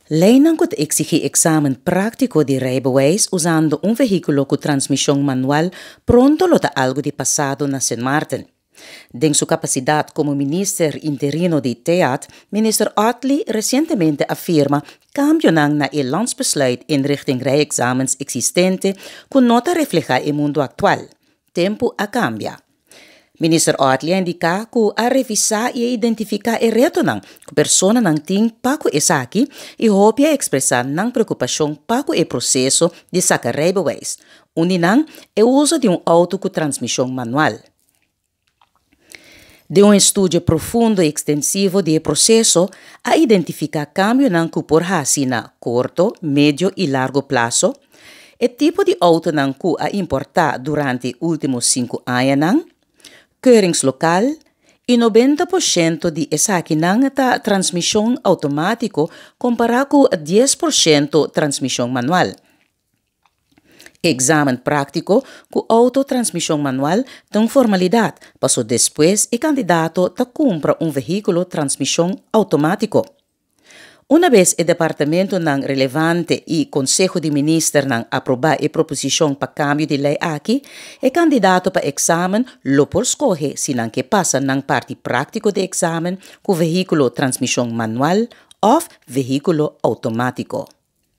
Leinan ku ta eksigí eksamen práktiko di reibeweis usando un vehíkulo ku transmishon manual pronto lo ta algu di pasado na Sint Maarten. Den su kapasidat komo minister interino di TEAD, minister Ottley resientemente a firma kambionan na e Landsbesluit Inrichting Rijexamens eksistente ku no ta reflehá e mundu aktual. Tempu a kambia. Minister Ottley a indiká ku a revisá i a identifiká e retonan ku personanan tin pa ku esaki i hopi a ekspresá nan preokupashon pa ku e proseso di saka reibeweis, un di nan e uso di un outo ku transmishon manual. Den un estudio profundo i ekstensivo di e proseso a identifiká kambionan ku por hasi na korto, medio i largo plaso, e tipo di outonan ku a importá durante e último sinku añanan, keuringslokaal, i 90% di esakinan ta transmishon outomátiko kompará ku 10% transmishon manual. Eksamen práktiko ku outo transmishon manual ta un formalidat, paso despues e kandidato ta kumpra un vehíkulo transmishon outomátiko. Unabes e departamentonan relevante i Konseho di Ministernan aprobá e proposishon pa kambio di lei aki, e kandidato pa eksamen lo por skohe si nan ke pasa nan parti práktiko di eksamen ku vehíkulo transmishon manual òf vehíkulo outomátiko.